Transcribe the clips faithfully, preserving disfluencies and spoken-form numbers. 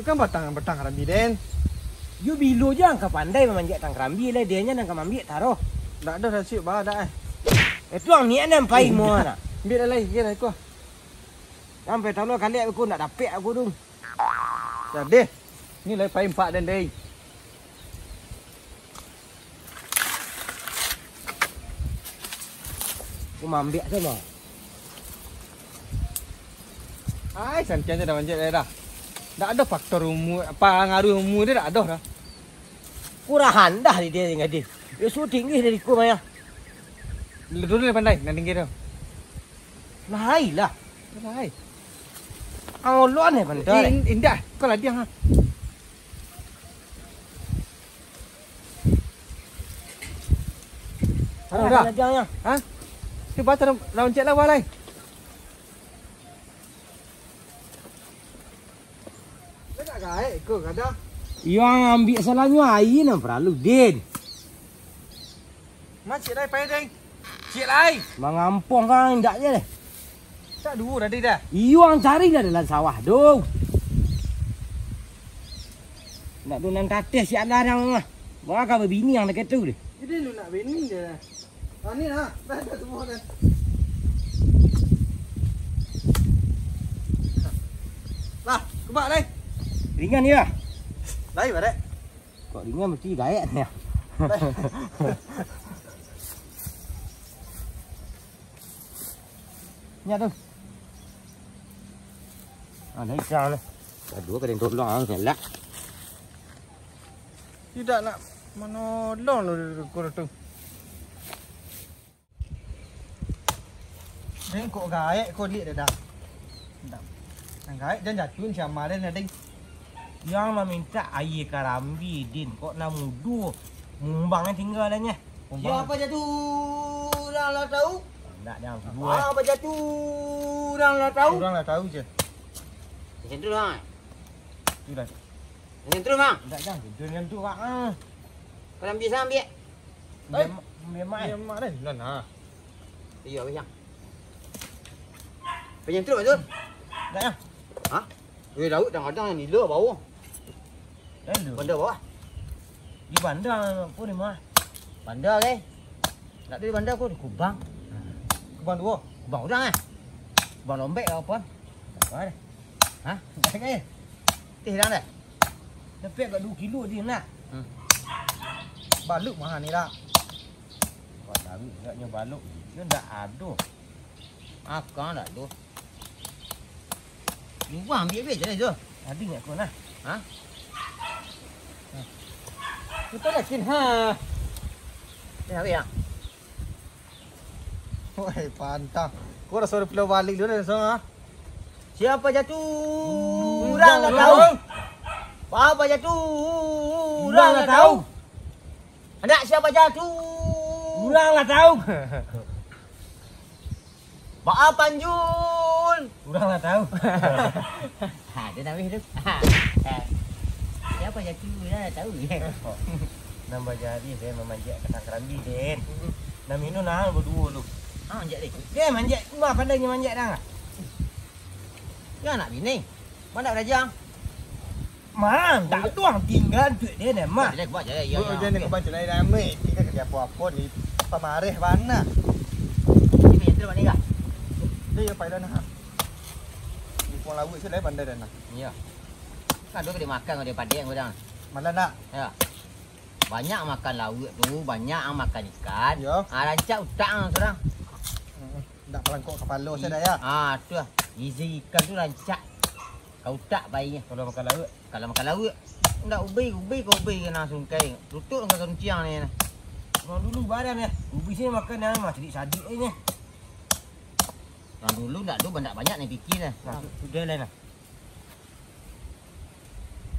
Kan batang, batang karambia den. Yo bilo juo ang ka pandai mamanjek batang karambia lai, den nyo nan ka maambiak taruih. Ndak ado rasik ba dak eh. Eh, tu ang niat nan pai mo nak. Ambiak lah lai, ambiak lah iko. Sampai taruih kalek aku ndak dapek aku tu. Jadi, ni lai pai empat den deh. Aku maambiak tu mah. Ai, santian je dah manjek dah. Ndak ado faktor umur, pangaruh umur dia ndak ado dah. Kurahan dah di dia tinggal dia. Dia suruh tinggi dari ku maya. Dulu dia pandai, nak tinggi tu. Lai lah. Lai. Angolon eh pandai. In-, indah, kau lah diang ha. Aduh, dah. Dah, dah, dah. Ha? Cuba taruh daun cek lawa lai. Dah tak gaek ko kada. Iyo, ang ambiak salanyo aia nan paralu, Din. Ma, cik lai pai, Ding. Cik lai. Mangampuang kan indak je deh. Tak duo tadi dah. Iyo, ang cari lah dalam sawah tu. Ndak tu nan tateh si Allah nang mah. Wah, ka babini ang dekat tu deh. Jadi lu nak bini je. Ah, ni lah. Dah, dah semua dah. Lah, kubak lai. Ringan ya? Lai, barek. Kok ringan mesti gaek ni ya? Nya tu. Ah, naik kau lah. Aduh, kada tolong ah, ngelak. Tidak nak manolong lo dulu tu. Deng, kok gaek ko liak dah. Dah. Nan gaek jan jatuah si Amal dah, Deng. Yang maminta aia karambia, Din. Kok nan mudo mumbang tingga dah nyo. Mumbang. Siapa jatuh? Urang lah tahu. Ndak, jangan kuduo, eh. Apa jatuh? Urang lah tahu. Urang lah tahu je. Macam tu lah. Tu dah. Macam tu, Bang. Ndak, jangan tidur macam tu, Bang. Ah. Kalau ambiak, saya ambiak. Ambiak Eh, mak, ambiak mak, eh. Ambiak mak deh. Nah, nah. Iyo, Bang. Macam tu, Bang Zul. Ndak, ya. Hah? Eh, laut kadang-kadang nila bawah. Lalu? Bandar bawah. Di bandar apa ni, mah? Bandar, eh. Ndak ada di bandar ko, di Kubang. Kubang duo. Kubang urang, eh. Kubang Lombek ke apa? Apa deh? Hah? Banyak, eh. Teh dah deh. Tapi agak dua kilo je nak. Hmm. Balut mahal ni dah. Kau tahu agaknya balut. Dia ndak ada. Akang ndak ada. Luang ambiak duit je tu. Tadi nak kau nah. Ha? Kita yakin ha. Ya, ya. Woi, pantang. Kau dah suruh pulau balik dulu dah, ha? Siapa jatuh? Urang lah tahu. Apa jatuh? Urang lah tahu. Anak siapa jatuh? Urang lah tahu. Baa Panjul? Urang lah tahu. Ha, dia nangis tu. Ha. Siapa jatuh? Urang lah tahu. Nambah jadi, Den, mamanjek batang karambia, Den. Nan minum nah baduo tu. Ha, manjek, Den. Den, manjek. Mah pandai nyo manjek dah. Ya, anak bini. Mana belajar? Mah, tak tuang tinggal duit dia deh, mah. Dia buat je, ya, ya. Jangan kau baca lain nama. Tinggal kerja apa-apa ni. Pamareh bana. Ini yang terima ni kah? Dia ya payah nah. Di puang laut saya lain pandai dah nah. Iya. Kan dia makan kau dia padang kau dah. Malah nak. Ya. Banyak makan lauk tu, banyak ang makan ikan. Yo. Ah, rancak utak ang surang. Ndak palangkok kapalo saja ya. Ah, tu lah. Gizi ikan tu rancak. Ka utak bainyo. Kalau makan lauk. Kalau makan lauk. Ndak ubi, ubi ka ubi ka nan sungkai. Tutuik ka karunciang ni nah. Urang dulu badan ya. Ubi sini makan yang mah sadik-sadik aja. Urang dulu ndak tu banyak-banyak ni pikir lah. Nah, sudah lah nah.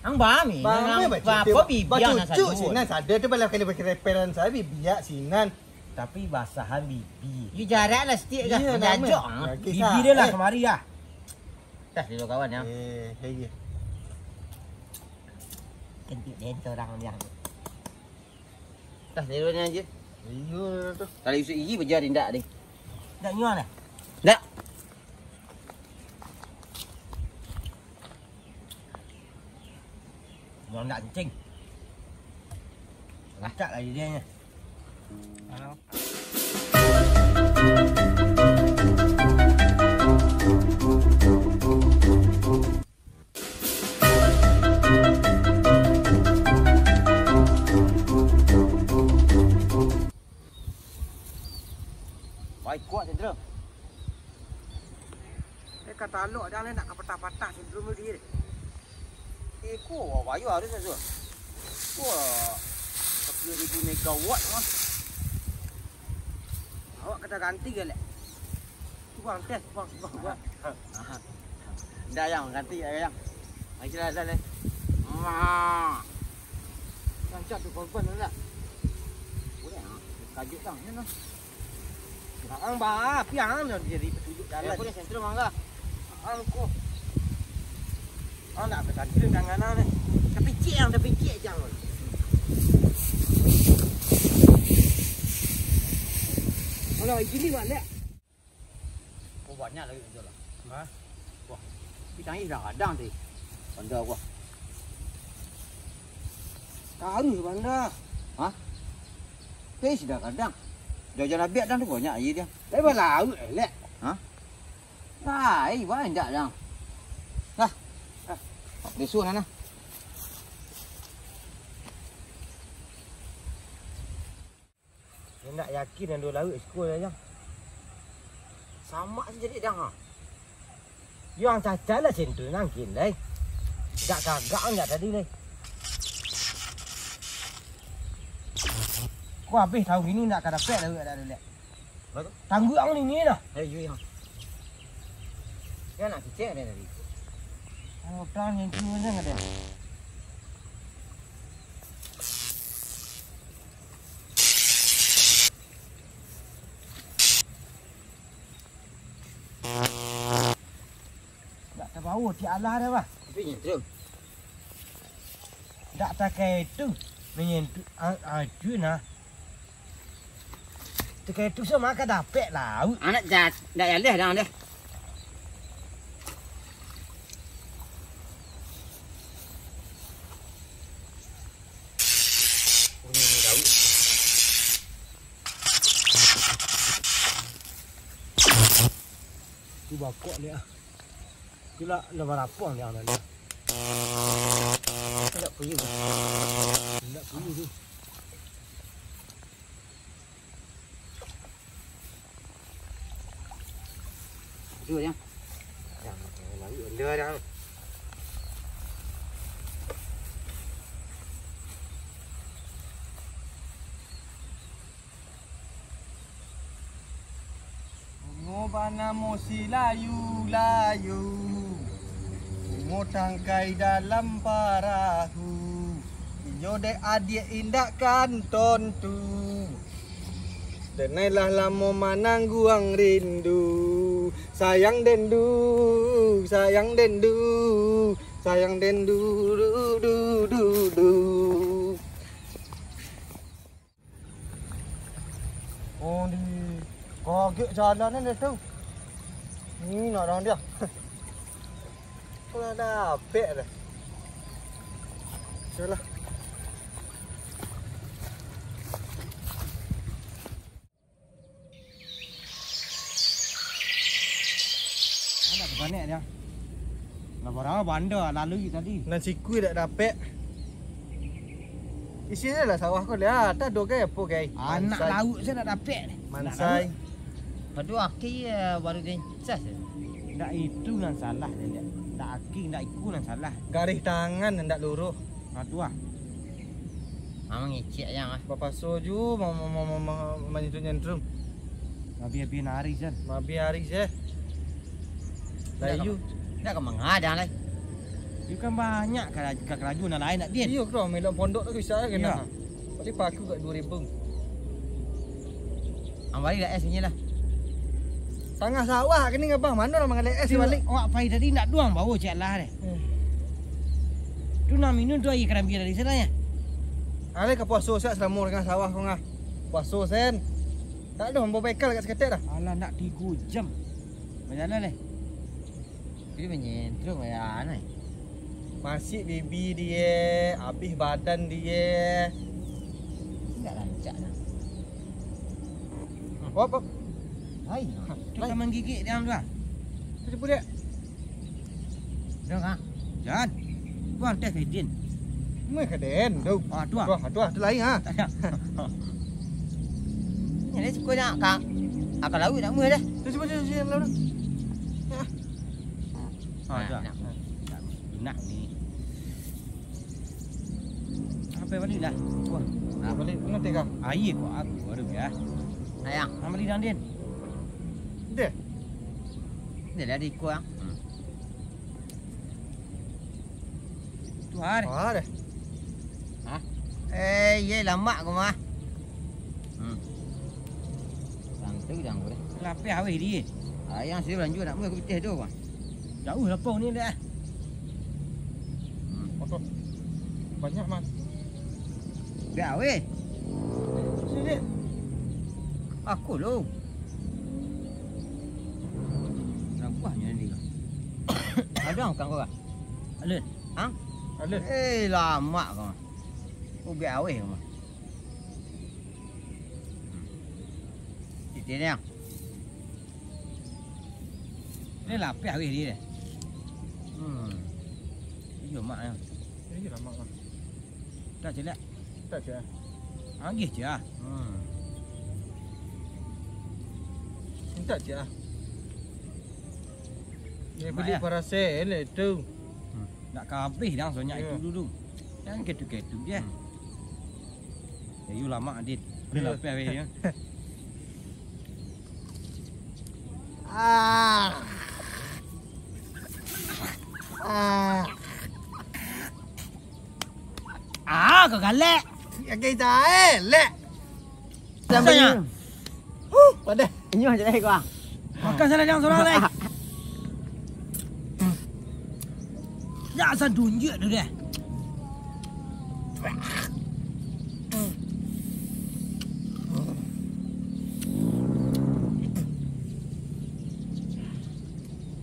Ang bami, bami nang bacucuk, apa bibia nang bacucuk sado. Sinan sado tu bala kali bakal reperan saya bibia sinan. Tapi basahan bibi. Yu jarak lah setik kah? Iya, menjajok, nama. Ah. Lagi bibi sah, dia lah eh. Kemari lah. Dah dulu kawan ya. Eh, iya. Kentut dia tu orang dia. Dah dulu ni aja. Iya tu. Kalau isuk gigi bajar indak deh. Ndak nyual lah. Ndak. Yang ndak kencing. Rancak lah idenya. Wai, kuat, Sentrum. Eh, ka talok dah lah, nak ka patah-patah Sentrum tu diri. Eh, ko, wah, bayu harus lah tu. Wah, sepuluh ribu megawatt mah. Awak kata ganti ke, Lek? Bang, tes, bang, bang, bang. Ndak, Yang, ganti, Yang. Lagi lah, dah, dah. Mak. Rancak tu korban tu, Lek. Boleh, ah. Kajuik, Bang. Ni, nah. Ang ba, piang ang jadi petunjuk jalan. Aku ni Sentrum, Angga. Ang ko. Ang nak bersantun dengan ang ni. Tapi cik ang, tapi cik jang. Kalau gini, Wan, lihat. Oh, banyak lagi muncul lah. Hah? Wah, pisang ni dah kadang tadi. Panda, wah. Taruih, Panda. Hah? Tadi sudah kadang. Dah jalan biak dang tu banyak air dia. Tapi balaut, eh, Lek. Hah? Lai, banyak dang. Lah. Lah. Besok, Nana. Indak yakin ando lauik siko, Jang. Samak se jadi dang, ha. Yo, ang cacai lah sen tu nangkin, lai. Dak kagak ang jak tadi, lai. Ko abih taun kini ndak ka dapek lauik dak ado, Lek. Apa tu? Tangguang ni, ni dah. Eh, yo, Jang. Yo, nak kicek dah tadi. Ang utang nyentuh aja nggak ada. Dak tabawo ti alah dah, bah. Tapi nyentuh. Dak takai tu, menyentuh, ah, ah, tu nah. Takai tu sama ka dapek lauik. Anak jat, dak yaleh dah deh. Bunyi ni lauik. Tu bakok ni ah. Tu lah, lah barapo ni ang tadi? Indak puyuh. Indak puyuh tu. Tu, Jang. Jang, lari benda, Jang. Bungo banamo silayu-layu, bungo tangkai dalam parahu, iyo dek adiak indak kan tontu. Denai lah lamo manangguang rindu, sayang dendu, sayang dendu, sayang dendu, du, du, du, du. Oh, di kagek jalan ni tu. Ni nak orang dia. Pula dapek dah. Salah. Mana tu panek dia? Lah barang banda lalu tadi. Nan sikui dak dapek. Isi je lah sawah ko lah. Tak ada gai apa gai. Anak lauk saya dak dapek ni. Mansai. Anak lauk. Aduh, aki, eh, baru dia cas je. Ndak itu nan salah, Dek. Ndak aki, ndak iku nan salah. Garih tangan ndak luruh. Nah, tu ah. Amang ngecek je, ah. Bapaso ju ma-, ma-, ma-, ma-, ma-, manyentuh nyentrum. Mabi-abi nari, San. Mabi hari je. Lah, yu. Ndak ka mangadang lai. Yu kan banyak ka, ka karajo nan lain nak, Din. Iyo, kro, melok pondok tu bisa lah kena. Iyo. Paling paku kat dua ribu. Ang bali lah es ni lah. Tangah sawah kini ngabang, mano lah mangalek es balik. Awak pai tadi ndak duang bawa cek lah deh. Hmm. Tu nak minum tu air karambia dari sana ya. Alai ka puaso siap selamo tangah sawah ko ngah. Puaso sen. Tak ada mambawa bekal kat seketek dah. Alah, nak tiga jam. Bajalan leh. Jadi menyentrum ya anai. Masih bibi dia, habis badan dia. Indak rancak nah. Op, op. Hai. Tu kan manggigik dia tu ah. Tu cuba dia. Dah ah. Jan. Buang teh ka Idin. Meh ka den tu. Ah, tu ah. Tu ah, tu ah, tu lain ah. Ini suka nak ka. Akan laut nak meh dah. Tu cuba dia, dia laut. Ah, dah. Nak ni. Apa balik dah? Wah, nak balik nanti kah? Air kok aku baru ya. Sayang. Nak balik dah, Din? Deh. Dia dah di ikut ah. Hmm. Tu hari. Wah, deh. Hah? Eh, iya lamak kau mah. Hmm. Santai dah kau deh. Lapeh aweh dia. Ah, yang saya lanjut nak meh aku pitih tu, Bang. Jauh lapau ni dah. Hmm. Otot. Banyak, Man. Biar weh. Sini. Aku lu. Rabuahnyo ni. Ada kan kau? Alun. Hang? Alun. Eh, lamak kau. Ubek aweh kau. Titih ni, Ang. Ni lapeh aweh dia. Hmm. Iyo, mak, ya. Iyo lah, mak, mak. Tak celak. Tak celak. Agih je ah. Hmm. Minta je ah. Dia Mak, beli ya? Parasel lah itu. Hmm. Nak ka habih dah sonyak Iyo. Itu dulu. Jangan ketu-ketu je. Hmm. Ya, iyo lamak, Adit. Iyo. Lapeh aweh dia. Ah. Ah. Ah, kau galak. Kaki tae, lek. Rasanya. Huh, padah. Inyo aja deh gua. Makan salah jangan sorang, lek. Ya, asa dunjuk tu deh.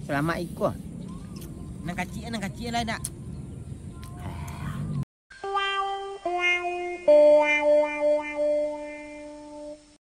Selamat ikut. Nan kacik, nan kacik lah nak.